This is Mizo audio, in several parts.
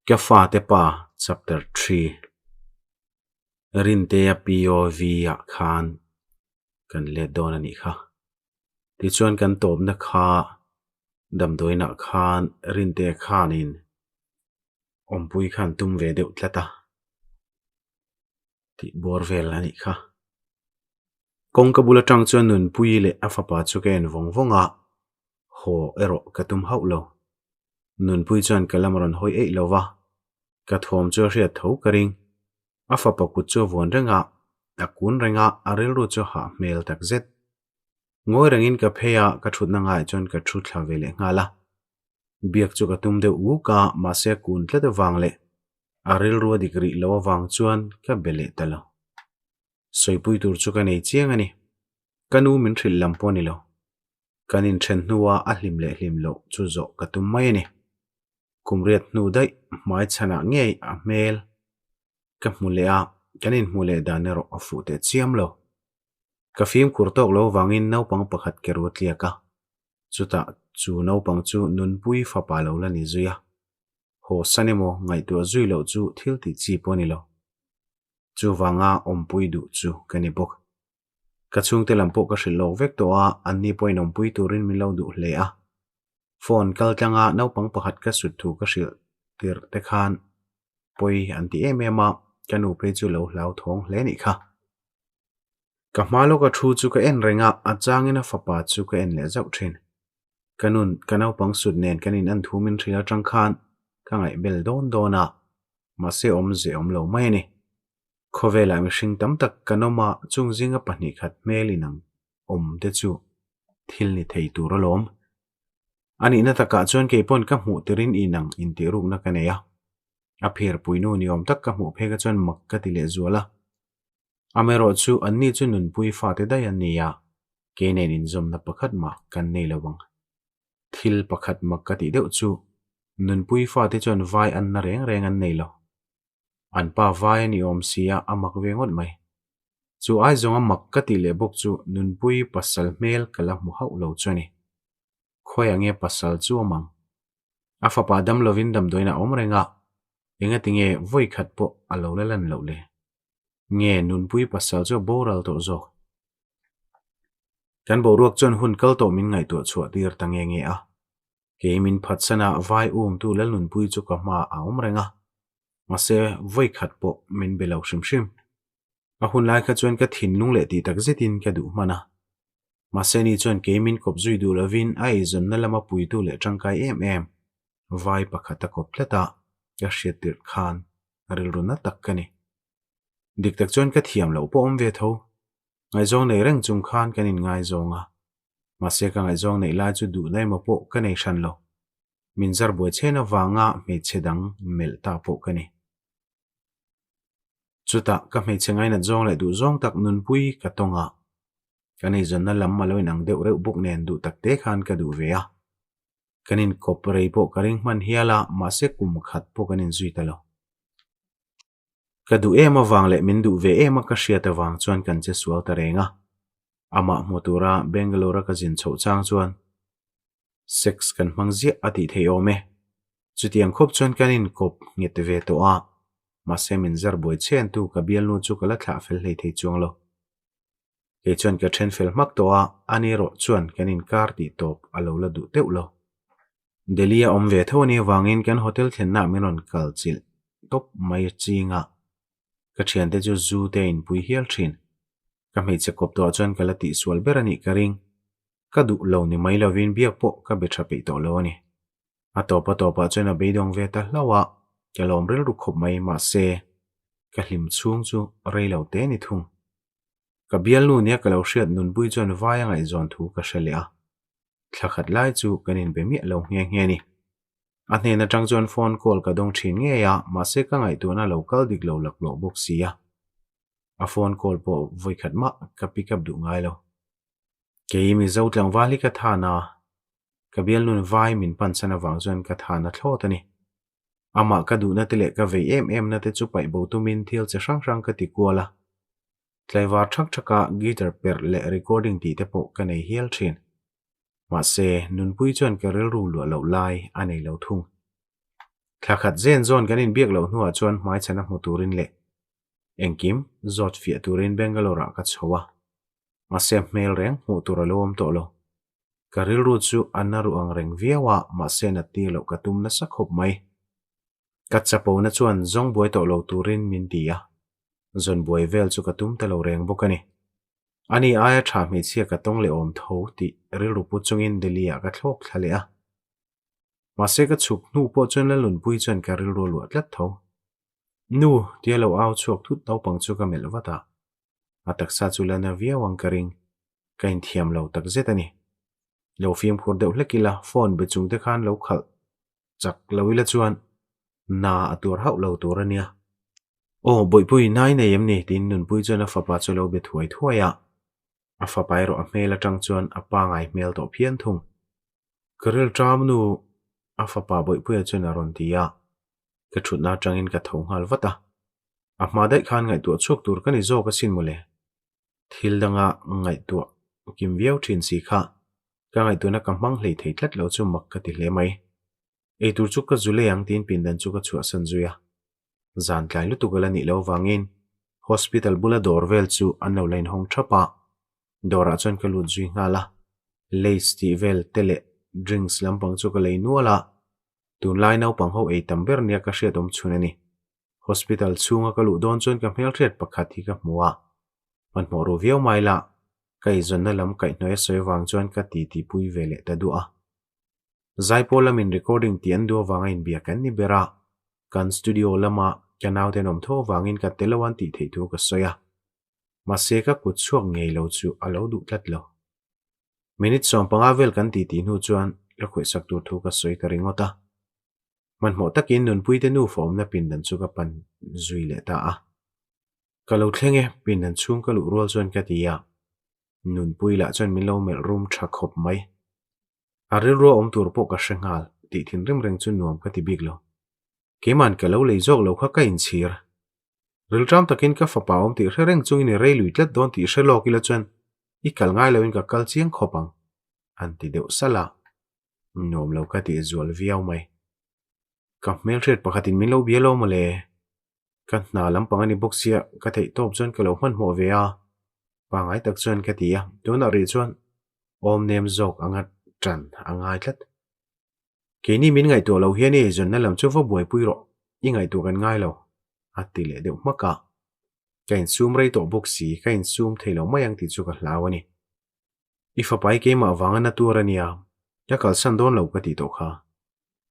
Ka fate pa chapter 3 Rintea POV ah khan kan let dawn a nih kha. Tichuan kan tawpna kha damdawiinah khan Rintea khanin awmpui khan tum ve deuh tlat a tih bawr vel a nih kha. Kawngka bul atang chuan Nunpuii leh a fapa chu ka en vawng vawng a, haw erawh ka tum hauh lo. Nunpui chuan ka lam a rawn hawi eih lo va, ka thawm chu a hriat tho ka ring. A fapa kut chu a vuan reng a, a kun reng a, a rilru chu a hah hmel tak zet. Ngawi rengin ka phei a, ka thutna ngaiah chuan ka thu thla ve leh nghal a. Biak chu ka tum deuh uk a, mahse a kun tlat avang leh a rilru a dik rih lo avang chuan ka be leh ta lo. Sawipui tur chu ka nei chiang a ni. Ka nu min hrilh lam pawh a ni lo. Kan inthen hnua a hlim leh hlim loh chu zawh ka tum mai a ni. Kum riat hnu daih hmai chhanah ngei a hmel ka hmu leh a, kan inhmuh leh dan erawh a fuh teh chiam lo. Ka fimkhur tawk lo vangin naupang pakhat ke ru a tliak a, chutah chu naupang chu Nunpui fapa lo la ni zui a. Haw san emaw ngaihtuah zui loh chu thil tih chi pawh a ni lo. Chuvanga awmpui duh chu ka ni bawk. Ka chhungte lam pawh ka hrilh lawk vek tawh a, anni pawhin awmpui turin min lo duh hle a. Phone kal tlanga naupang pakhat ka sut thu ka hrilh tirh te khan pawi an ti em em a, ka nu phei chu lo hlauthawng hle nih kha. Ka hma lawka thu chu ka en reng a, a changin a fapa chu ka en leh zauh thin. Ka nun, ka naupang sut nen kan in an thu min hrilh atang khan ka ngaihbel dawn dawn a, mahse awmze awm lo mai a ni. Khawvelah mihring tam tak kan awm a, chung zinga pahnih khat hmel inang awm te chu thil ni thei tur alawm. A nihna takah chuan kei pawn ka hmuh tirin inang intihrukna ka nei a. A phirpui nu ni awm tak ka hmuh phei kha chuan mak ka ti leh zual a. Amaherawh chu anni chu nunpui fate daih an ni a, kei nen inzawmna pakhat mah kan nei lo ang. Thil pakhat mak ka tih deuh chu nunpui fate chuan vai anna reng reng an nei lo. An pa vai a ni awm si a, a mak ve ngawt mai. Chu ai zawnga mak ka tih leh bawk chu Nunpui pasal hmel ka la hmu hauh lo chu a ni. Khawiah nge pasal chu awm ang? A fapa dam lovin damdawiin a awm reng a, engati nge vawi khat pawh a lo la lan loh le? Nge Nunpui pasal chu a boral tawh zawk? Kan boruak chuan hun kal tawh min ngaihtuah chhuah tir ta nge nge a. Kei min phatsan a vai umtu Lalnunpui chu ka hma a awm reng a, mahse vawi khat pawh min be lo hrim hrim. A hun lai kha chuan ka thinlung leh tih tak zetin ka duh hman a. Mahse ni chuan kei min kawp zui duh lovin a eizawnna lama puitu leh tangkai em em vai pakhat a kawp tlat a, ka hriat tirh khan rilru na tak ka ni. Dik tak chuan ka thiam loh pawh awm ve tho. Ngaihzawng nei reng chung khan kan inngaizawng a, Mahse ka ngaihzawng neih lai chu duhna emaw pawh ka nei hran lo. Min zar buai chhen avanga hmeichhe dang melh ta pawh ka ni. Chutah ka hmeichhe ngainat zawng leh duh zawng tak nunpui ka tawng a. Kan eizawnna lam a lo inang deuh reuh bawk nen duh tak te khan ka duh ve a. Kan inkawp rei pawh ka ring hman hial a, mahse kum khat pawh kan inzui ta lo. Ka duh em avang leh min duh ve em a ka hriat avang chuan kan che sual ta reng a. Amah hmu tura Bangalore a ka zin chhoh chang chuan sex kan hmang ziah a tih theih awm e. Chutiang khawp chuan kan inkawp nghet ve tawh a, mahse min zar buai chhentu ka bialnu chu ka la thlah fel hlei thei chuang lo. Kei chuan ka then fel hmak tawh a, ani erawh chuan kan inkar tih tawp a lo la duh teuh lo. Delhi a awm ve tho a nih avangin kan hotel thlennaah min rawn kal chilh tawp mai ching a, ka thiante chu zu te a inpui hial thin. Ka hmeichhe kawp tawhah chuan ka la tihsual ber a nih ka ring. Ka duh lo ni mai lovin biak pawh ka be tha peih tawh lo a ni. A tawp a tawpah chuan a beidawng ve ta hlauh a, ka lawm rilru khawp mai mahse ka hlim chhung chu rei lo te ni thung. Ka bialnu nia ka lo hriat nunpui chuan vai a ngaihzawn thu ka hre leh a. Thla khat lai chu kan inbe miah lo nghe nghe a ni. A hnen atang chuan phone call ka dawng thin ngei a, mahse ka ngaihtuahna lo kal dik lo laklawh bawk si a. A phone call pawh vawi khat mah ka pick up duh ngai lo. Kei Mizo tlangval hi ka than a, ka bialnun vai min pan chhan avang chuan ka than a thlawt a ni. Amah ka duhna te leh ka vei em em na te chu paih bo tumin thil che hrang hrang ka ti kual a. Tlaivar thak thaka guitar perh leh recording tih te pawh ka nei hial thin. Mahse, Nunpui chuan ka rilru luah loh lai a nei lo thung. Thla khat zen zawn kan inbiak loh hnuah chuan hmaichhana hmu turin leh engkim zawt fiah turin Bangalore ah ka chho a, mahse a hmel reng hmuh tur a lo awm tawh lo. Ka rilru chu a na ruh ang reng viau a, mahse nat tir loh ka tum nasa khawp mai. Ka chapona chuan zawng buai tawh lo turin min ti a, zawn buai vel chu ka tum ta lo reng bawk a ni. Ani aia tha hmeichhia ka tawng leh awm tho tih rilru pu chungin Delhi ah ka thlawk thla leh a. Mahse ka chhuk hnu pawh chuan Lalnunpui chuan ka rilru a luah tlat tho. Nu, tia lo au chhuak thut naupang chu ka melh vat a. A taksa chu la na viau ang ka ring. Ka inthiam lo takzet a ni. Lo fimkhur deuh hlek ila phone be chung te khan lo khalh chak lo ila chuan na a tuar hauh lo tur a nia. Aw, Bawihpui, nai nei em ni? tiin Nunpui chuan a fapa chu a lo be thuai thuai a. A fapa erawh a hmel atang chuan a pa ngai hmel tawh phian thung. Ka ril ṭam nu, a fapa Bawihpuia chuan a rawn ti a. Ka ṭhutna aṭangin ka tho nghal vat a. A hma daih khan ngaihtuah chhuak tur ka ni zawk asin mawle. Thil danga ngaihtuah kim viau ṭhin si kha ka ngaihtuahna ka hmang hlei thei tlat lo chu mak ka ti hle mai. Eitur chu ka zu lei ang tiin pindan chu ka chhuahsan zui a. Zan tlai lutuk a la nih loh avangin hospital bula dawr vel chu an lo la inhawng thap a, dawrah chuan ka lut zui nghal a, lace tih vel te leh drinks lampang chu ka lei nual a, tunlai naupang ho ei tam ber nia ka hriat awm chhun a ni. Hospital chhunga ka luh dawn chuan ka hmelhriat pakhat hi ka hmu a, hmanhmawh ru viau mai la, ka eizawnna lam kaihhnawih a sawi avang chuan ka titi pui ve leh ta duah a. Zaipawl lamin recording tih an duh avanga inbia kan ni ber a, kan studio lama ka nauten awm tho avangin ka tel lo an tih theih thu ka sawi a, mahse ka kut chhuak ngei lo chu a lo duh tlat lo. Minute 15 vel kan titi hnu chuan ka khawihsak tur thu ka sawi ta ringawt a. Hmanhmawh takin Nunpuite nufa awmna pindan chu ka pan zui leh ta a. Ka lo thleng e, pindan chhung ka luh rual chuan ka ti a. Nunpui lah chuan min lo melh rum tha khawp mai. A rilrua awm tur pawh ka hre nghal tih thinrim reng chu nuam ka ti bik lo. Keima'n ka lo lei zawk lo kha ka inchhir. Rilṭam takin ka fapa awm tih hre reng chungin i rei lui tlat dawn tih hre lawk ila chuan i kal ngai loin ka kal chiang khawp ang, an ti deuh salh a. Nuam lo ka tih zual viau mai. Ka hmelhriat pakhatin min lo bia lo mawle. Ka hna lampang a ni bawk sia, ka theih tawp chuan ka lo hmanhmawh ve a, pangngai tak chuan ka ti a, tunah rih chuan awm nem zawk anga ṭan a ngai tlat. Keini min ngaihtuah lo hian i eizawnna lam chu va buaipui rawh, i ngaihtuah kan ngai lo, a ti leh deuh hmak a. Ka insum rei tawh bawk si, ka insum thei lo mai ang tih chu ka hlau a ni. I fapa i keimah vanga na tur a nia, ka kalsan dawn lo ka tih tawh kha.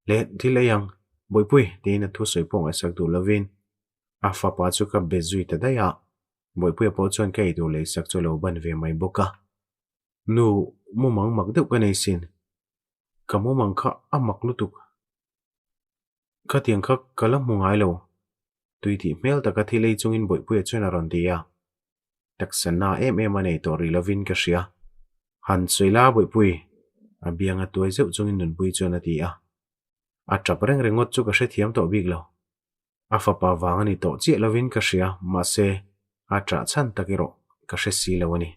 Le, thil ei ang, Bawihpui, tiin a thusawi pawh ngaihsak duh lovin a fapa chu ka be zui ta daih a, Bawihpuia pawh chuan ka eitur leisak chu a lo ban ve mai bawk a. Nu, mumang mak deuh ka nei sin. Ka mumang kha a mak lutuk. Khatiang kha ka la hmu ngai lo. Tui tih hmel taka thil ei chungin Bawihpuia chuan a rawn ti a. Taksa na em em a nei tawh rih lovin ka hria. Han sawi la Bawihpui, a biang a tuai zeuh chungin Nunpui chuan a ti a. A tap reng ringawt chu ka hrethiam tawh bik lo. A fapa vang a ni tawh chiah lovin ka hria, mahse a ṭah chhan tak erawh ka hre si lo a ni.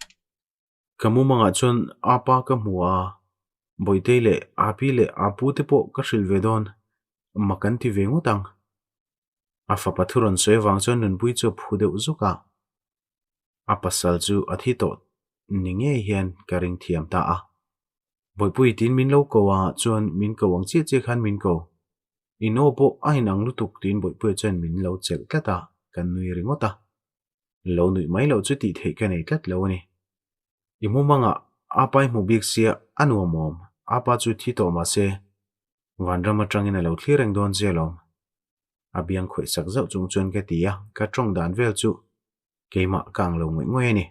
Ka mumangah chuan apa ka hmu a, Bawitei leh Api leh Apu te pawh ka hrilh ve dawn, mak an ti ve ngawt ang. A fapa thu rawn sawi avang chuan Nunpui chu a phu deuh zuk a, a pasal chu a thi tawh ni ngei hian ka ring thiam ta a. Bawihpui tiin min lo ko a, chuan min ko ang chiah chiah khan min ko. In aw pawh a inang lutuk tiin Bawihpuia chuan min lo chelh tlat a, kan nui ringawt a. Lo nuih mai loh chu tih theih ka nei tlat lo a ni. I mumangah apa i hmu bik sia a nuam awm, apa chu thi tawh mah se vanram atangin a lo thlir reng dawn che alawm. A biang khawih sak zauh chung chuan ka ti a, ka tawng dan vel chu keimah ka ang lo ngawih ngawih a ni.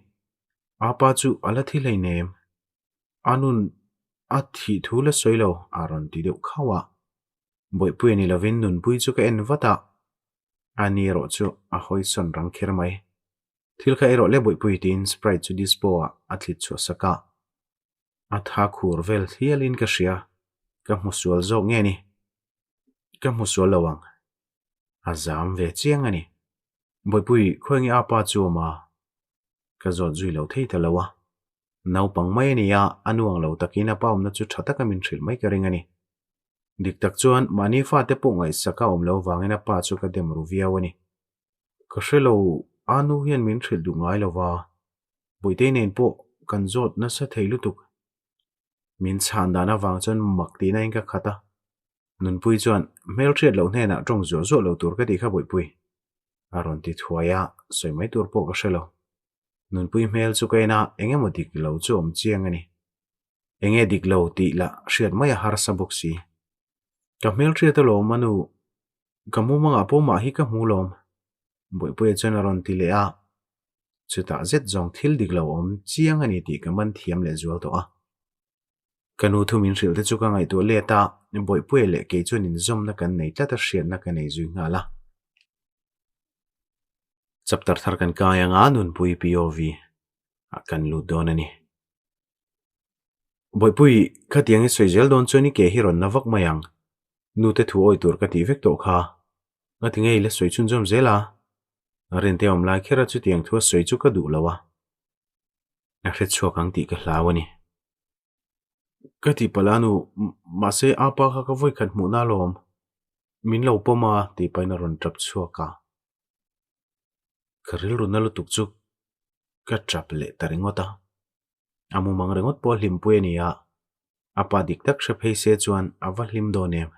Apa chu a la thi hleinem, a nun a thih thu la sawi lo a rawn ti deuh khauh a. Bawihpuia ni lovin nunpui chu ka en vat a, A ni erawh chu a hawi sawn rang kher mai. Thil kha erawh le Bawihpui tiin Sprite chu dispo ah a thlit chhuah sak a. A tha khur vel hlialin ka hria, ka hmu sual zawk nge ni? Ka hmu sual lo ang. A zam ve chiang a ni. Bawihpui, khawi nge a pa chu awm a? Ka zawt zui lo thei ta lo a. Naupang mai a ni a, a nuang lo takin a pa awmna chu tha taka min hrilh mai ka ring a ni. Dik tak chuan mahni fate pawh ngaihsak a awm lo vangin a pa chu ka dem ru viau a ni. Ka hre lo, a nu hian min hrilh duh ngai lo va, Bawihtei nen pawh kan zawt nasa thei lutuk. Min chhan dan avang chuan mak tihna in ka khat a. Nunpui chuan hmelhriat loh hnenah tawng zuah zuah lo tur ka tih kha Bawihtpui a rawn ti thuai a, sawi mai tur pawh ka hre lo. Nunpui hmel chu ka en a, eng emaw dik lo chu awm chiang a ni. Eng nge dik lo tih lah hriat mai a harsa bawk si. Ka hmelhriat alawm a nu, ka mumangah pawh mah hi ka hmu lawm, Bawihpuia chuan a rawn ti leh a. Chutah zet zawng thil dik lo awm chiang a ni tih ka man thiam leh zual tawh a. Ka nu thu min hrilh te chu ka ngaihtuah let a, Bawihpuia leh kei chuan inzawmna kan nei tlat a hriatna ka nei zui nghal a. Chapter thar kan kai anga Nunpui POV ah kan lut dawn a ni. Bawihpui, khatiang i sawi zel dawn chuan i ke hi rawn na vak mai ang. Nute thu awi tur ka tih vek tawh kha. Ngati nge i la sawi chhunzawm zel a? Rinte awm lai kher a chutiang thu a sawi chu ka duh lo a. A hre chhuak ang tih ka hlau a ni. Ka tih palh a nu, mahse apa kha ka vawi khat hmuhna alawm. Min lo pawm a tih pahin a rawn tap chhuak a. Ka rilru na lutuk chu ka tap leh ta ringawt a. A mumang ringawt pawh a hlimpui a ni a, a pa dik tak hre phei se chuan a va hlim dawn em.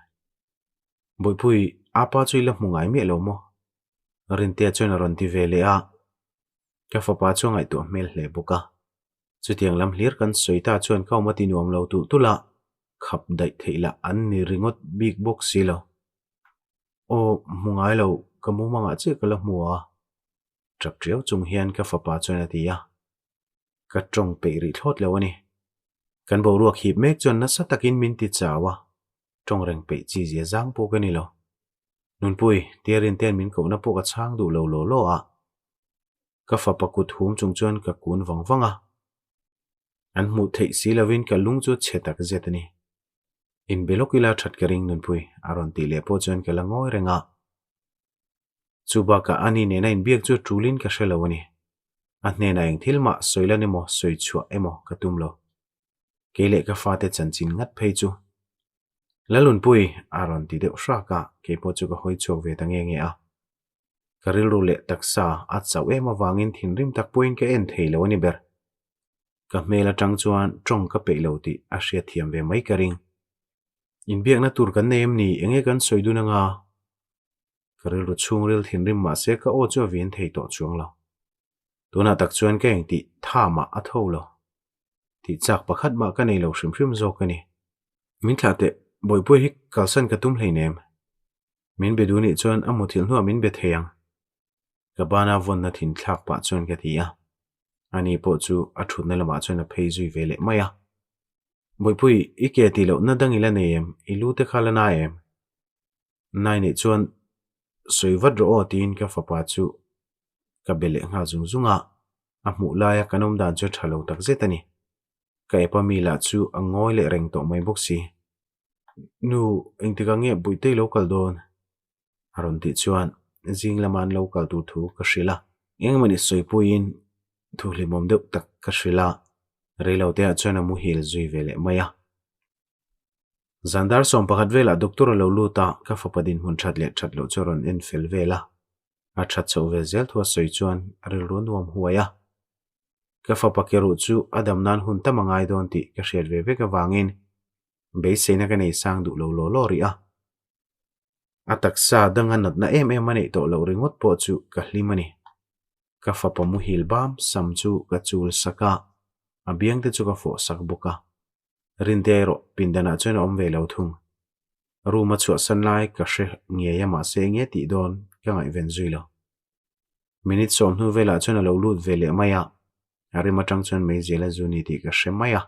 Bawihpui, apa chu i la hmu ngai miah lo maw? Rintea chuan a rawn ti ve leh a, ka fapa chu a ngaihtuah hmel hle bawk a. Chutiang lam hlir kan sawi ta chuan ka awm a ti nuam lo tulh tulh a, khap daih theih lah an ni ringawt bik bawk si lo. Aw, hmu ngai lo, ka mumangah chiah ka la hmu a, tap tiau chung hian ka fapa chuan a ti a. Ka tawng peih rih thlawt lo a ni. Kan boruak hip mek chuan nasa takin min ti chau a, tawng reng peih chi zia zang pawh ka ni lo. Nunpui, tia Rintea'n min kohna pawh ka chhang duh lo law law a. Ka fapa kut hum chung chuan ka kun vang vang a. An hmuh theih si lovin ka lung chu chhe tak zet a ni. Inbe lawk ila that ka ring Nunpui, a rawn tih leh pawh chuan ka la ngawi reng a. Chu bakah ani nena inbiak chu tulin ka hre lo a ni. A hnenah eng thil mah sawi lan emaw sawi chhuah emaw ka tum lo. Kei leh ka fate chanchin ngat phei chu. Lalunpui, a rawn ti deuh hrak a, kei pawh chu ka hawi chhuak ve ta nge nge a. Ka rilru leh taksa a chauh em avangin thinrim tak pawhin ka en thei lo a ni ber. Ka hmel atang chuan tawng ka peih lo tih a hriatthiam ve mai ka ring. Inbiakna tur kan nei em ni? Enge kan sawi dun anga? Ka rilru chhungril thinrim mahse ka aw chu a vin thei tawh chuang lo. Tunah tak chuan ka engtih tha mah a tho lo. Tih chak pakhat mah ka nei lo hrim hrim zawk a ni. Min thlah teh, Bawihpuia hi kalsan ka tum hleinem. Min be duh nih chuan a muthilh hnuah min be thei ang. Ka bana vawnna thin thlak pah chuan ka ti a. Ani pawh chu a thutna lamah chuan a phei zui ve leh mai a. Bawihpui, i ke tih lohna dang i la nei em? I lu te kha la na em? Nai nih chuan sawi vat rawh aw tiin ka fapa chu ka be leh nghal zung zung a. A hmuh laia kan awm dan chu a tha lo tak zet a ni. Ka epa mi lah chu a ngawi leh reng tawh mai bawk si. Nu, engtikah nge Buitei lo kal dawn? A rawn tih chuan zing lama an lo kal tur thu ka hrilh a. Engmahni sawipuiin thu hlimawm deuh tak ka hrilh a, reiloteah chuan a muhil zui ve leh mai a. Zan dar 11 velah doctor a lo lut a, ka fapa dinhmun that leh that loh chu a rawn en fel vel a. A that chhoh ve zel thu a sawi chuan a rilru a nuam huai a. Ka fapa ke ruh chu a dam nan hun tam a ngai dawn tih ka hriat ve vek avangin beiseina ka nei sang duh lo law law rih a. A taksa danga natna em em a neih tawh loh ringawt pawh chu ka hlim a ni. Ka fapa muhil bam sam chu ka chul sak a, a biang te chu ka fawh sak bawk a. Rinte erawh pindanah chuan a awm ve lo thung. Room a chhuahsan lai ka hre ngei a mahse enge tih dawn ka ngaihven zui lo. Minute sawm hnu velah chuan a lo lut ve leh mai a, a rim atang chuan meizial a zu ni tih ka hre mai a.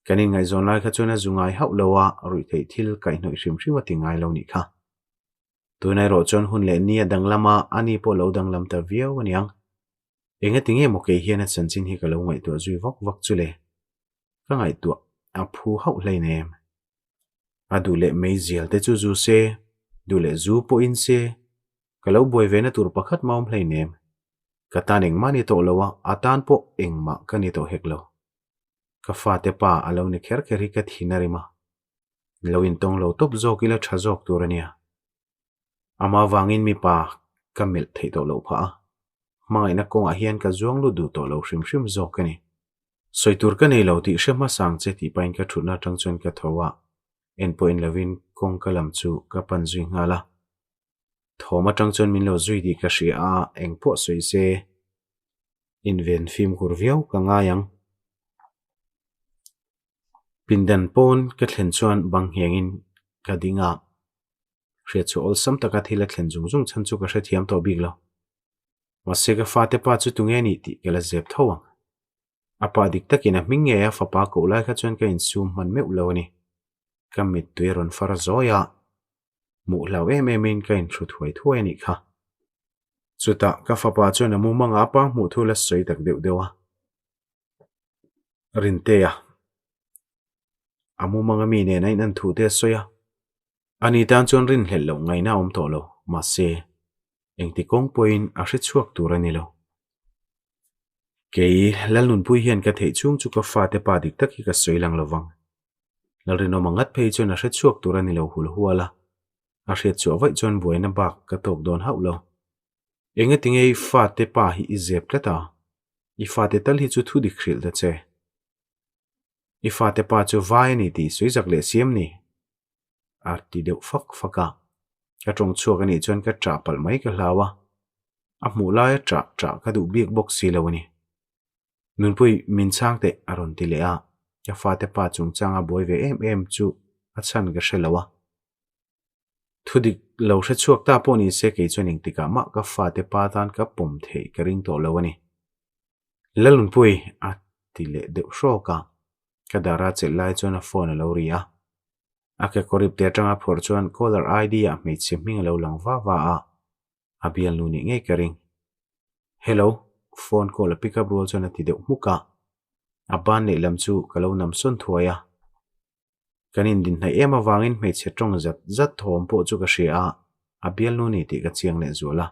Kan inngaihzawn lai kha chuan a zu ngai hauh lo a, ruihtheih thil kaihhnawih hrim hrim a ti ngai lo nih kha. Tuna erawh chuan hun leh ni a danglam a, ani pawh lo danglam ta viau aniang. Engati nge maw kei hian a chanchin hi ka lo ngaihtuah zui vak vak chu le? Ka ngaihtuah a phu hauh hlein em? A duh leh meizial te chu zu se, duh leh zu pawhin se, Ka lo buai ve na tur pakhat mah awm hleinem. Ka tan engmah ni tawh lo a, a tan pawh engmah ka ni tawh hek lo. Ka fate pa a lo ni kher kher hi ka thin a rim a. Lo intawng lo tawp zawk ila tha zawk tur a nia. Amah vangin mipa ka melh theih tawh loh phah a, hmangaihna kawngah hian ka zuang lut duh tawh lo hrim hrim zawk a ni. Sawi tur ka nei lo tih hre hmasa ang che tih pahin ka thutna atang chuan ka tho a, en pawh en lovin kawngka lam chu ka pan zui nghal a. Thawm atang chuan min lo zui tih ka hria a, eng pawh sawi se inven fimkhur viau ka ngai ang. Pindan pawn ka thlen chuan bang nghengin ka ding a, hriat chu awlsam taka thil a thlen zung zung chhan chu ka hrethiam tawh bik lo. Mahse ka fate pa chu tunge a nih tih ka la zep tho ang. A pa dik takin a hming ngei a fapa koh lai kha chuan ka insum hman meuh lo a ni. Ka mittui a rawn far zawi a, hmuh hlau em emin ka inhru thuai thuai a nih kha. Chutah ka fapa chuan a mumanga a pa hmuh thu la sawi tak deuh deuh a. Rintea, a mumanga mi nen a inan thu te a sawi a. Ani tan chuan rinhlelh loh ngaihna a awm tawh lo, mahse, engti kawng pawhin a hre chhuak tur a ni lo. Kei, Lalnunpui hian ka theih chhung chu ka fate pa dik tak hi ka sawi lang lo vang. Lalrinawma ngat phei chuan a hre chhuak tur a ni lo hul hual a, a hriat chhuah vaih chuan buaina bak ka tawk dawn hauh lo. Engatinge i fate pa hi i zep tlat a? I fate tal hi chu thu dik hrilh ta che. I fate pa chu vai a ni tih sawi zak leh siam ni? A ti deuh fak fak a. Ka tawng chhuak a nih chuan ka ṭah palh mai ka hlau a. A hmuh laia ṭah ṭah ka duh bik bawk si lo a ni. Nunpui min chhang teh a rawn ti leh a. Ka fate pa chungchanga buai ve em em chu a chhan ka hre lo a. Thu dik lo hre chhuak ta pawh ni se kei chuan engtikah mah ka fate pa tan ka pawm theih ka ring tawh lo a ni. Lalnunpui a ti leh deuh hrawk a, ka dara chelh lai chuan a phone a lo ri a. A kekawr ipte atanga phawrh chuan caller ID ah hmeichhe hming a lo lang va va a, a bialnu nih ngei ka ring. Hello, phone call a pick up rual chuan a ti deuh hmuk a, a ban lehlam chu ka lo nam sawn thuai a. Kan indinhnaih em avangin hmeichhe tawng zat zat thawm pawh chu ka hria a, a bialnu ni tih ka chiang leh zual a.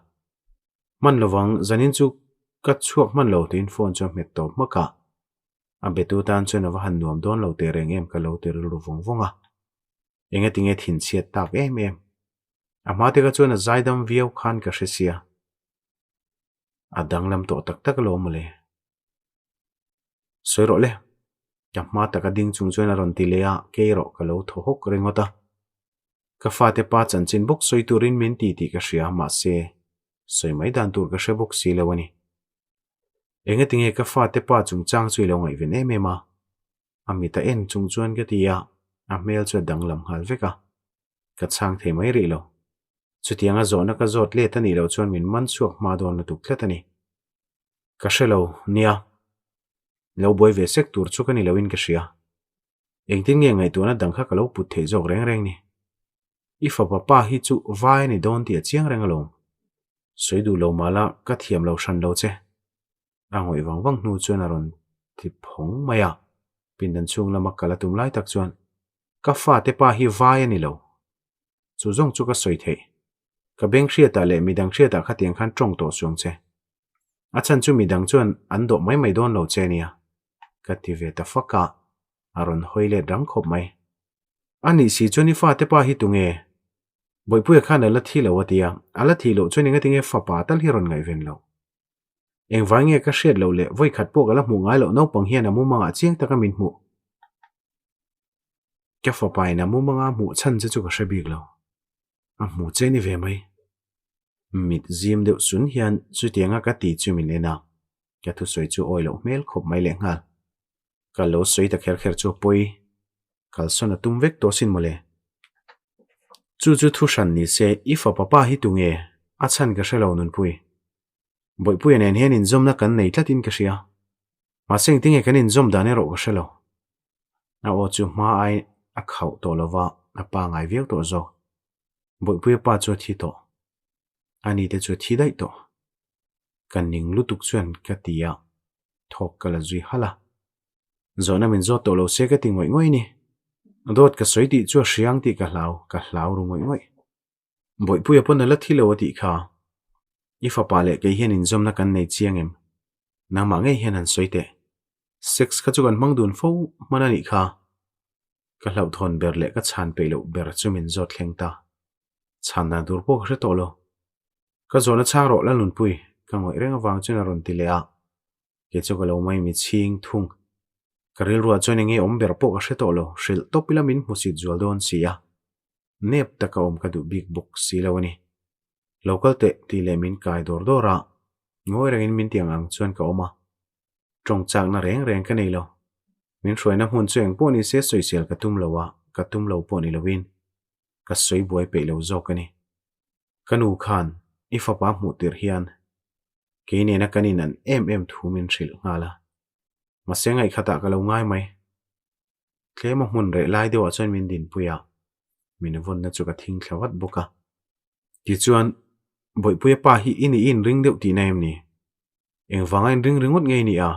Hman lovang, zanin chu ka chhuak hman lo tiin phone chu a hmet tawp hmak a. A betu tan chuan a va han nuam dawn lo teh reng em ka lo ti rilru vawng vawng a. Engatinge thinchhiat tak em em. A hma te kha chuan a zaidam viau khan ka hre sia. A danglam tawh tak tak alawm mawle. Sawi rawh le. Ka hma taka ding chung chuan a rawn ti leh a, kei erawh ka lo thaw hawk ringawt a. Ka fate pa chanchin bawk sawi turin min ti tih ka hria, mahse, sawi mai dan tur ka hre bawk si lo a ni. Engatinge ka fate pa chungchang chu i lo ngaihven em em a? A mit a en chung chuan ka ti a, a hmel chu a danglam nghal vek a. Ka chhang thei mai rih lo. Chutianga zawhna ka zawt let a nih loh chuan min man chhuak hma dawn lutuk tlat a ni. Ka hre lo, nia. Lo buai ve sek tur chu ka ni loin ka hria. Engtin nge ngaihtuahna dang kha ka lo put theih zawk reng reng ni? I fapa pa hi chu vai a ni dawn tih a chiang reng alawm. Sawi duh lo mah la ka thiam lo hran lo che. A ngawih vang vang hnu chuan a rawn ti phawng mai a. Pindan chhung lama kal a tum lai tak chuan ka fate pa hi vai a ni lo. Chu zawng chu ka sawi theih. Ka beng hriatah leh midang hriatah khatiang khan tawng tawh suang che. A chhan chu midang chuan an dawh mai mai dawn lo che ania. Ka ti ve ta fak a, a rawn hawi let rang khawp mai. A nih si chuan i fate pa hi tunge? Bawihpuia khan a la thi lo a ti a, a la thih loh chuan engatinge fapa tal hi rawn ngaihven loh. Engvai nge ka hriat loh leh vawikhat pawh ka la hmuh ngai loh naupang hian a mumangah chiang taka min hmuh. Ka fapa in a mumanga hmuh chhan che chu ka hre bik lo. A hmu che ni ve mai. Mit zim deuh sun hian chutianga ka ti chu min en a, ka thusawi chu awi loh hmel khawp mai leh nghal. Ka lo sawi ta kher kher chu a pawi. Kalsawn a tum vek tawh sin mawle. Chu chu thu hran ni se, i fapa pa hi tunge? A chhan ka hre lo Nunpui. Bawihpuia nen hian inzawmna kan nei tlatin ka hria. Mahse engtinge kan inzawm dan erawh ka hre lo. A aw chu hma ai a khauh tawh lo va, a pangai viau tawh zawk. Bawihpuia pa chu a thi tawh. A ni te chu a thi daih tawh. Ka ning lutuk chuan ka ti a, thawk ka la zui halh a. Zawhna min zawt tawh lo se ka ti ngawih ngawih ni. Dawt ka sawi tih chu a hriang tih ka hlau, ka hlau ru ngawih ngawih. Bawihpuia pawn a la thi lo a tih kha. I fapa leh kei hian inzawmna kan nei chiang em? Nangmah ngei hian han sawi teh. Sex kha chu kan hmang dun fo hman a nih kha. Ka hlauhthawn ber leh ka chhan peih loh ber chu min zawt thleng ta. Chhan dan tur pawh ka hre tawh lo. Ka zawhna chhang rawh Lalnunpui, ka ngawih reng avang chuan a rawn ti leh a. Kei chu ka lo mai mi chhing thung. Ka rilruah chuan enge awm ber pawh ka hre tawh lo, hrilh tawp ila min hmusit zual dawn si a. Nep taka awm ka duh bik bawk si lo a ni. Lo kal teh tih leh min kai dawr dawr a, ngawi rengin min ti ang ang chuan ka awm a. Tawng chakna reng reng ka nei lo. Min hruaina hmun chu engpawh ni se sawisel ka tum lo a, ka tum lo pawh ni loin ka sawi buai peih lo zawk a ni. Ka nu khan i fapa hmuh tirh hian kei nena kan in an em em thu min hrilh nghal a. Mahse ngaihkhatah ka lo ngai mai. Tlema hmun reh lai deuhah chuan min dinpui a, min vawnna chu ka thing thla vat bawk a. Tichuan, Bawihpuia pa hi i nih i inring deuh tihna em ni? Engvanga inring ringawt ngei ni a?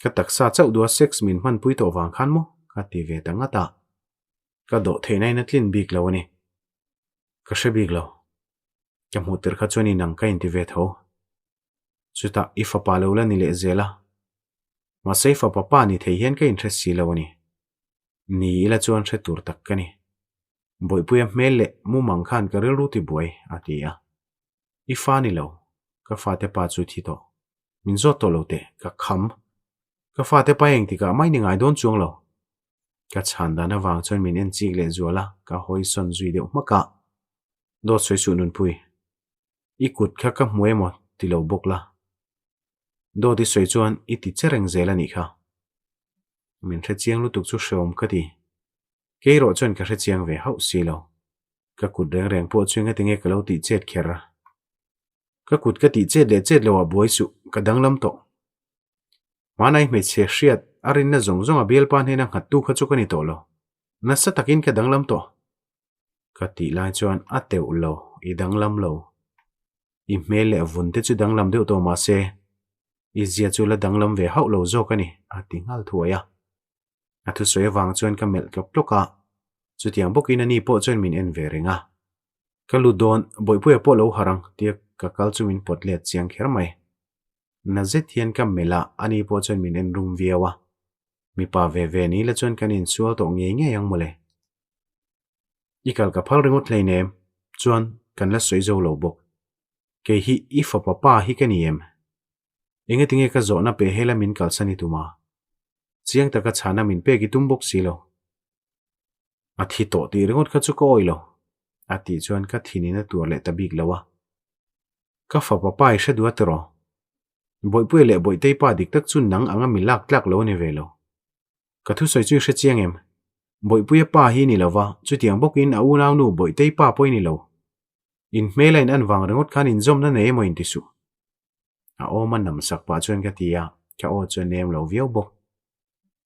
Ka taksa chauh duha sex min hmanpui tawh vang khan maw? Ka ti ve ta ngat a. Ka dawh theihna in a tlin bik lo a ni. Ka hre bik lo. Ka hmuh tirh kha chuan inang ka inti ve tho. Chutah i fapa lo la ni leh zel a. Mahse i fapa pa ni thei hian ka inhre si lo a ni. Ni ila chuan hre tur tak ka ni. Bawihpuia hmel leh mumang khan ka rilru ti buai, a ti a. I fa ni lo, ka fate pa chu thi tawh. Min zawt tawh lo teh, ka kham. Ka fate pa eng tikah mai ni ngai dawn chuang lo. Ka chhan dan avang chuan min en chik leh zual a, ka hawi sawn zui deuh hmak a. Dawt sawi suh Nunpui, i kut kha ka hmu emaw ti lo bawk la. Dawt i sawi chuan i ti che reng zel a nih kha. Min hre chiang lutuk chu hreawm ka ti. Kei erawh chuan ka hre chiang ve hauh si lo. Ka kut reng reng pawh chu engatinge ka lo tih chet kher a. Ka kut ka tih chet leh chet loah buai suh, ka danglam tawh. Hmanai hmeichhe hriat a rinna zawng zawng a bialpa hnena nghattu kha chu ka ni tawh lo. Nasa takin ka danglam tawh. Ka tih lai chuan a teuh lo, i danglam lo. I hmel leh vun te chu danglam deuh tawh mah se, i zia chu la danglam ve hauh lo zawk a ni, a ti nghal thuai a. A thusawi avang chuan ka melh tlawk tlawk a, chutiang bawkin ani pawh chuan min en ve reng a. Ka lut dawn, Bawihpuia pawh lo harh ang tia ka kal chu min pawt let chiang kher mai. Na zet hian ka melh a, ani pawh chuan min en rum viau a. Mipa ve ve ni la chuan kan insual tawh ngei ngei ang mawle. I kal ka phal ringawt hleinem, chuan kan la sawi zo lo bawk. Kei hi i fapa pa hi ka ni em? Engatinge ka zawhna pe hela min kalsan i tum a? Chiang taka chhana min pek i tum bawk si lo. A thi tawh tih ringawt kha chu ka awih lo, a tih chuan ka thinin a tuar leh ta bik lo a. Ka fapa pa i hre duh a tiraw? Bawihpuia leh Bawihtei pa dik tak chu nang anga mi lak tlak lo a ni ve lo. Ka thusawi chu i hre chiang em? Bawihpuia pa hi ni lova, chutiang bawkin a unaunu Bawihtei pa pawh i ni lo. In hmel a in an vang ringawt khan inzawmna nei emaw in ti suh. A awm a nam sak pah chuan ka ti a, ka aw chu a nem lo viau bawk.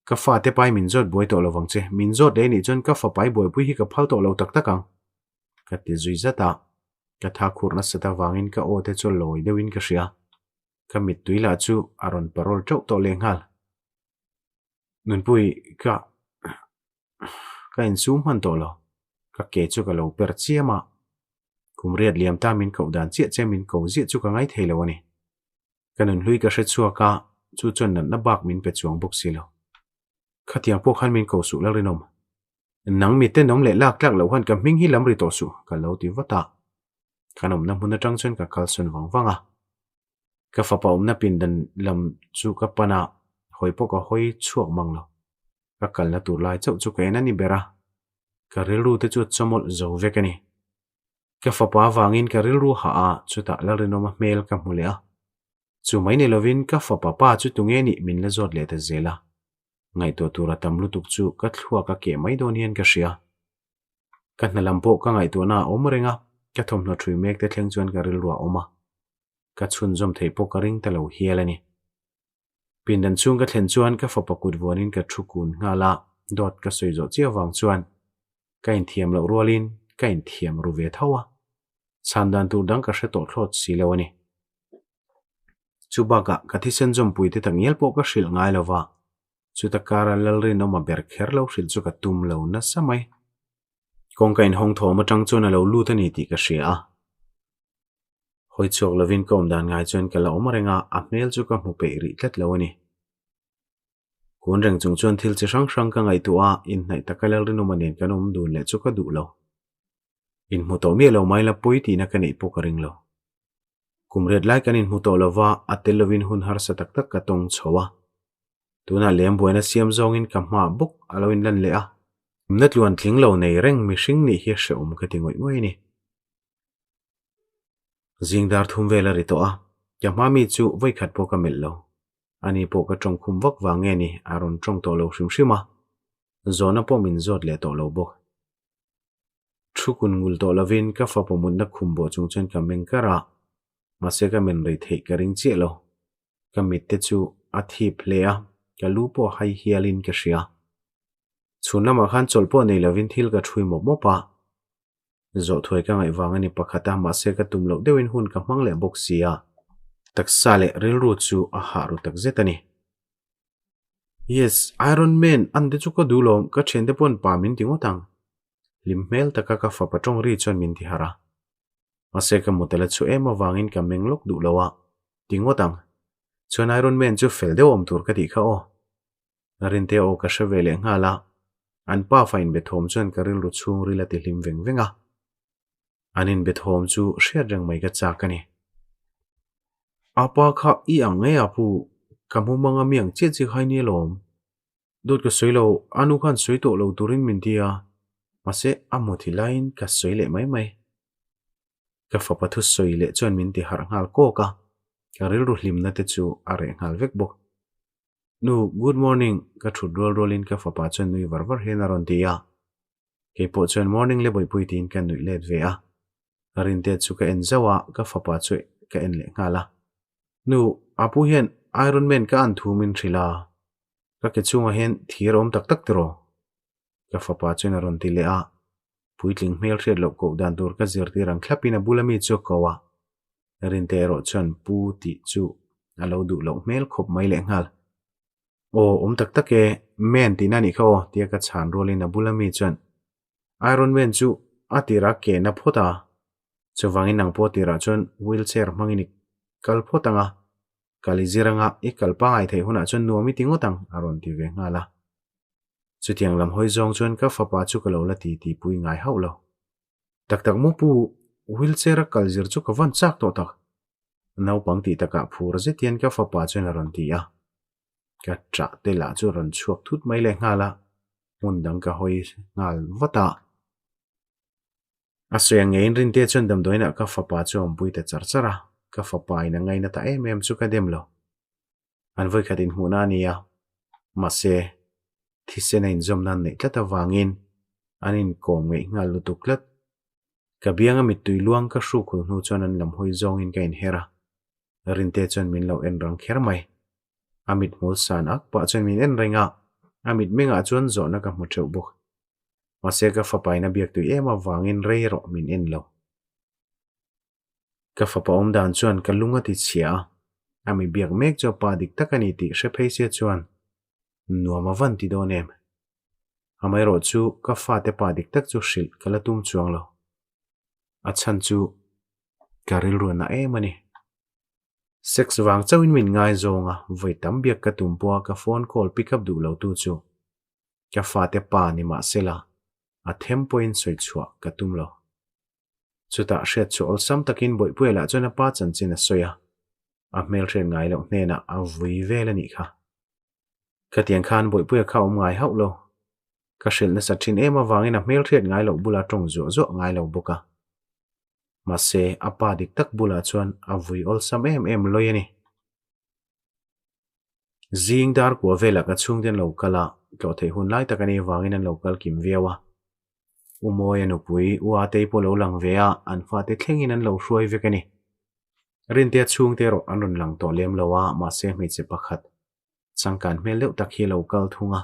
Ka fate pai min zawt buai tawh lovang che, min zawt leh nih chuan ka fapai buaipui hi ka phal tawh lo tak tak ang. Ka ti zui zat a, ka tha khurh nasat avangin ka aw te chu lawi deuhin ka hria. Ka mittui lah chu a rawn parawl teuh tawh lehnghal. Nunpui, ka ka insum hman tawh lo. Ka ke chu ka lo per chiam a, kum riat liam ta min koh dan chiah che min ko ziah chu ka ngai thei lo a ni. Ka nunhlui ka hre chhuak a, chu chuan natna bak min pe chuang bawk si lo. Khatiang pawh khan min ko suh Lalrinawm. Nang mi tenawm leh lak tlak loh khan ka hming hi lam ri tawh suh, ka lo ti vat a. Kan awmna hmun atang chuan ka kalsawn vang vang a. Ka fapa awmna pindan lam chu ka pan a, hawi pawh ka hawi chhuak mang lo. Ka kalna tur lai chauh chu ka en a ni ber a, ka rilru te chu a chawmawlh zo vek a ni. Ka fapa avangin ka rilru hah a, chutah Lalrinawma hmel ka hmu leh a. Chu mai ni lovin ka fapa pa chu tunge nih min la zawt leh ta zel a. Ngaihtuah tur a tam lutuk chu ka thluak a keh mai dawn hian ka hria. Ka hna lam pawh ka ngaihtuahna a awm reng a, ka thawmhnaw ṭhui mek te thleng chuan ka rilru a awm a. Ka chhunzawm theih pawh ka ring ta lo hial a ni. Pindan chhung ka thlen chuan ka fapa kut vuanin ka thu kun nghal a, dawt ka sawi zawh chiah vang chuan ka inthiam loh rualin ka inthiam ru ve tho a, chhan dan tur dang ka hre tawh thlawt si lo a ni. Chu bakah ka thisen zawmpui te takngial pawh ka hrilh ngai lo va, chuta kara Lalrinawma ber kher lo hrilh chu ka tum lo nasa mai. Kawngka inhawng thawm atang chuan a lo lut a ni tih ka hria a. Hawi chhuak lovin ka awm dan ngai chuan ka la awm reng a, a hmel chu ka hmu peih rih tlat lo a ni. Kun reng chung chuan thil chi hrang hrang ka ngaihtuah a, inhnaih taka Lalrinawma nen kan awm dun leh chu ka duh lo. Inhmu tawh miah lo mai la pawi tihna ka neih pawh ka ring lo. Kum riat lai kan inhmu tawh lo va, a tel lovin hun harsa tak tak ka tawng chho a. Tunah lem buaina siam zawngin ka hma bawk a lo inlan leh a. Kumna tluan tling lo nei reng mihring nih hi a hrehawm ka ti ngawih ngawih a ni. Zing dar thum vel a ri tawh a, ka hma mi chu vawikhat pawh ka melh lo. Ani pawh ka tawng khum vak vang nge ni a rawn tawng tawh lo hrim hrim a, zawhna pawh min zawt leh tawh lo bawk. Thu kun ngul tawh lovin ka fapa mutna khum bawh chung chuan ka meng kar a, mahse ka men rei theih ka ring chiah lo. Ka mit te chu a thip hle a, ka lu pawh hai hialin ka hria. Chhun lamah khan chawlh pawh nei lovin thil ka ṭhui mawp mawp a. Zawh thuai ka ngaih vang a ni pakhat a, mahse ka tum loh deuhin hun ka hmang leh bawk si a. Taksa leh rilru chu a hah ru takzet a ni. Yes, Iron Man an te chu ka duh lawm, ka thiante paw'n pa min ti ngawt ang. Hlim hmel taka ka fapa tawng ri chuan min ti harh a. Mahse ka mut a la chhuah em avangin ka meng lawk duh lo a, ti ngawt ang. Chuan Iron Man chu fel deuh awm tur ka tih kha aw. Rinte aw ka hre ve leh nghal a, an pafa inbe thawm chuan ka rilru chhungril a ti hlim veng veng a. An inbe thawm chu hriat reng mai ka chak a ni. A pa kha i ang ngei a pu, ka hmu mang a mi ang chiah chiah kha i ni alawm. Dawt ka sawi lo, a nu khan sawi tawh lo turin min ti a, mahse a hmu thi laiin ka sawi leh mai mai. Ka fapa thu sawi leh chuan min ti harh nghal kawk a, ka rilru hlimna te chu a reh nghal vek bawk. Nu, good morning, ka thut rual rualin ka fapa chuan nui var var hian a rawn ti a. Kei pawh chuan morning le bawihpui tiin ka nuih let ve a. Ka rinte chu ka en zauh a, ka fapa chu ka en leh nghal a. Nu, Apu hian Iron Man ka an thu min hrilh a, ka ke chungah hian thir a awm tak tak tiraw? Ka fapa chuan a rawn ti leh a, puitling hmel hriat loh koh dan tur ka zirtir ang thlapin a bula mi chu a ko a. Rinte erawh chuan pu tih chu a lo duh loh hmel khawp mai leh nghal. Aw, awm tak tak e, Man tihna anih kha aw, tia ka chhan rualin a bula mi chuan Iron Man chu a tirah ke na phawt a, chuvangin nang pawh tirah chuan wheelchair hmangin i kal phawt ang a, kal i zir anga i kal pangai theih hunah chuan nuam i ti ngawt ang, a rawn ti ve nghal a. Chutiang lam hawi zawng chuan ka fapa chu ka lo la ti ti pui ngai hauh lo. Tak tak maw pu, wheelchair a kal zir chu ka van chak tawh tak. Naupang tih takah phur zet hian ka fapa chuan a rawn ti a. Ka ṭah te lah chu a rawn chhuak thut mai leh nghal a, hmun dang ka hawi nghal vat a. A sawi ang ngeiin Rintea chuan damdawiinah ka fapa chu a awmpui ta char char a, ka fapa in a ngaina ta em em chu ka dem lo. An vawikhat inhmuhna a ni a, mahse thisen a inzawmna an neih tlat avangin an inkawm ngeih nghal lutuk tlat. Ka bianga mittui luang ka hruk hul hnu chuan an lam hawi zawngin ka inher a, Rinte chuan min lo en rang kher mai. A mithmul san ak pah chuan min en reng a, a mitmengah chuan zawhna ka hmu teuh bawk. Mahse ka fapain a biak tui em avangin rei erawh min en lo. Ka fapa awm dan chuan ka lung a ti chhia a, a mi biak mek chu a pa dik tak a ni tih hre phei sia chuan nuam a van ti dawn em. Amaherawh chu ka fate pa dik tak chu hrilh ka la tum chuang lo. A chhan chu ka rilru a na em a ni. Sex vang chauhin min ngaizawng a, vawi tam biak ka tum pawha ka phone call pick up duh lo tu chu ka fate pa ni mahsela a them pawhin sawi chhuah ka tum lo. Chutah hriat chu awlsam takin Bawihpuia lah chuan a pa chanchin a sawi a, a hmelhriat ngai loh hnenah a vui vel a nih kha. Khatiang khan Bawihpuia kha awm ngai hauh lo. Ka hrilh nasa thin em avangin a hmelhriat ngai loh bula tawng zuah zuah ngai lo bawk a. Mahse, a pa dik tak bulah chuan a vui awlsam em em lawi a ni. Zing dar kua velah ka chhungte an lo kal a, tlawh theih hun lai tak a nih avangin an lo kal kim viau a. U Mawia nupui U Atei pawh lo lang ve a, an fate thlengin an lo hruai vek a ni. Rintea chhungte erawh an rawn lang tawh lem lo a, mahse hmeichhe pakhat changkan hmel deuh tak hi a lo kal thung a.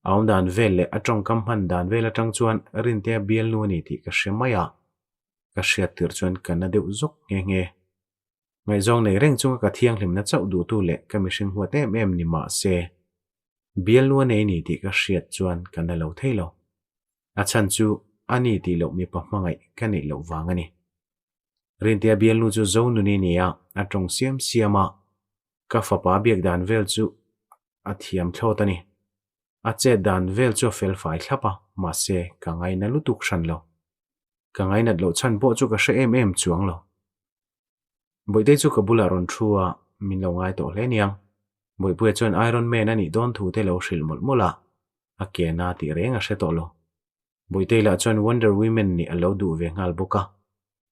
A awm dan vel leh a tawngkam hman dan vel atang chuan Rintea bialnu a ni tih ka hre mai a, ka hriat tirh chuan ka na deuh zawk nghe nghe. Ngaihzawng nei reng chunga ka thianghlimna chauh duhtu leh ka mihring huat em em ni mah se, bialnu a nei ni tih ka hriat chuan ka na lo thei lo. A chhan chu a ni tih loh mipa hmangaih ka neih loh vang a ni. Rintea bialnu chu Zonuni ni a, a tawng siam siam a, ka fapa biak dan vel chu. A thiam thlawt a ni. A chet dan vel chu a fel fai thlap a, mahse ka ngaina lutuk hran lo. Ka ngainat loh chhan pawh chu ka hre em em chuang lo. Bawihtei chu ka bulah rawn thu a, min lo ngai tawh hle niang. Bawihpuia chuan Iron Man a nih dawn thu te lo hrilh mawlh mawlh a, a ke na tih reng a hre tawh lo. Bawihtei lah chuan Wonder Women nih a lo duh ve nghal bawk a.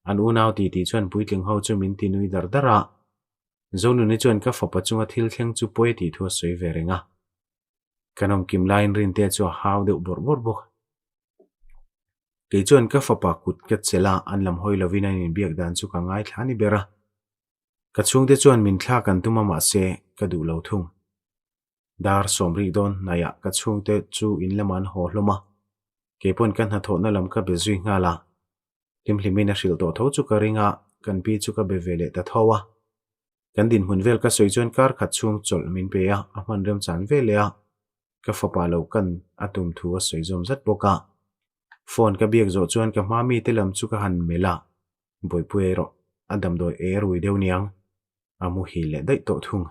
An unau titi chuan puitling ho chu min ti nui dar dar a. Zonuni chuan ka fapa chunga thil thleng chu pawi tih thu a sawi ve reng a. Kan awmkim laiin Rintea chu a hau deuh bawrh bawrh bawk. Kei chuan ka fapa kut ka chelh a, an lam hawi lovin an inbiak dan chu ka ngaithla a ni ber a. Ka chhungte chuan min thlak an tum a mahse ka duh lo thung. Dar sawmrih dawn hnaiah ka chhungte chu in lamah an haw hlawm a, kei pawn ka hnathawhna lam ka be zui nghal a. Hlimhlimin a hrilh tawh tho chu ka ring a, kan pi chu ka be ve leh ta tho a. Kan dinhmun vel ka sawi chuan kar khat chhung chawlh min pe a, a hman remchan ve leh a, ka fapa lo kan a tum thu a sawi zawm zat bawk a. Phone ka biak zawh chuan ka hma mite lam chu ka han melh a, Bawihpui erawh a damdawi e rui deuh niang, a muhil leh daih tawh thung.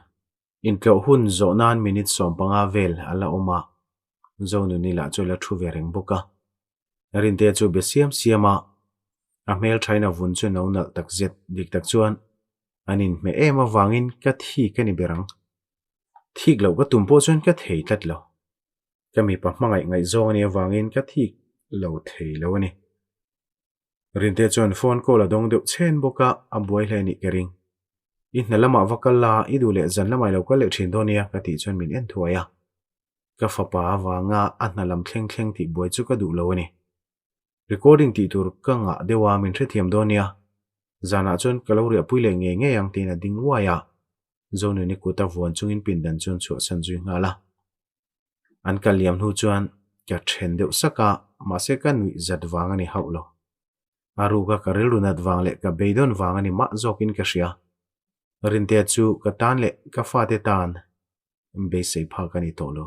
Intlawh hun zawh nan minute 15 vel a la awm a, Zonuni lah chu a la thu ve reng bawk a. Rintea chu be siam siam a, a hmelthain a vun chu no nalh tak zet dik tak chuan an inhmeh em avangin ka thik a ni ber ang. Thik loh ka tum pawh chuan ka thei tlat lo. Ka mipa hmangaih ngaihzawng a nih avangin ka thik lo thei lo a ni. Rintea chuan phone call a dawng deuh chhen bawk a, a buai hle anih ka ring. I hna lamah va kal la, i duh leh zan lamah i lo kal leh thin dawn nia ka tih chuan min en thuai a. Ka fapa avanga a hna lam thleng thleng tih buai chu ka duh lo a ni. Recording tih tur ka ngah deuh a, min hrethiam dawn nia. Zanah chuan ka lo riahpui leh ngei ngei ang tiin a ding uai a. Zonuni kut a vuan chungin pindan chuan chhuahsan zui nghal a. An kal liam hnu chuan ka then deuh sak a, mahse ka nuih zat vang a ni hauh lo. A ruka ka rilru nat vang leh ka beidawn vang a ni mah zawkin ka hria. Rintea chu ka tan leh ka fate tan beisei phak a ni tawh lo.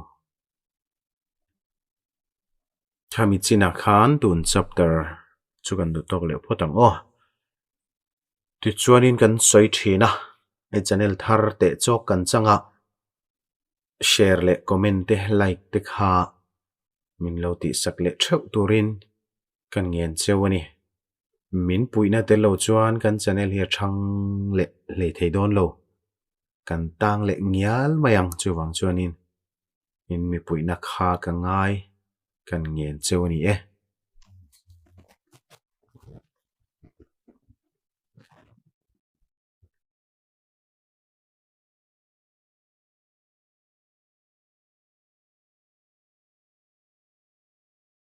Khami chinah khan tun chapter chu kan duh tawk leh phawt ang aw. Tichuanin kan sawi thin a, hei channel thar teh chawk kan chang a, share leh comment te like te kha min lo tihsak leh theuh turin kan ngen cheu a ni. Min puihna tel lo chuan kan channel hi a thang leh hlei thei dawn lo. Kan tang leh ngial mai ang chuvang chuanin in mipuihna kha ka ngai kan ngen cheu a ni e.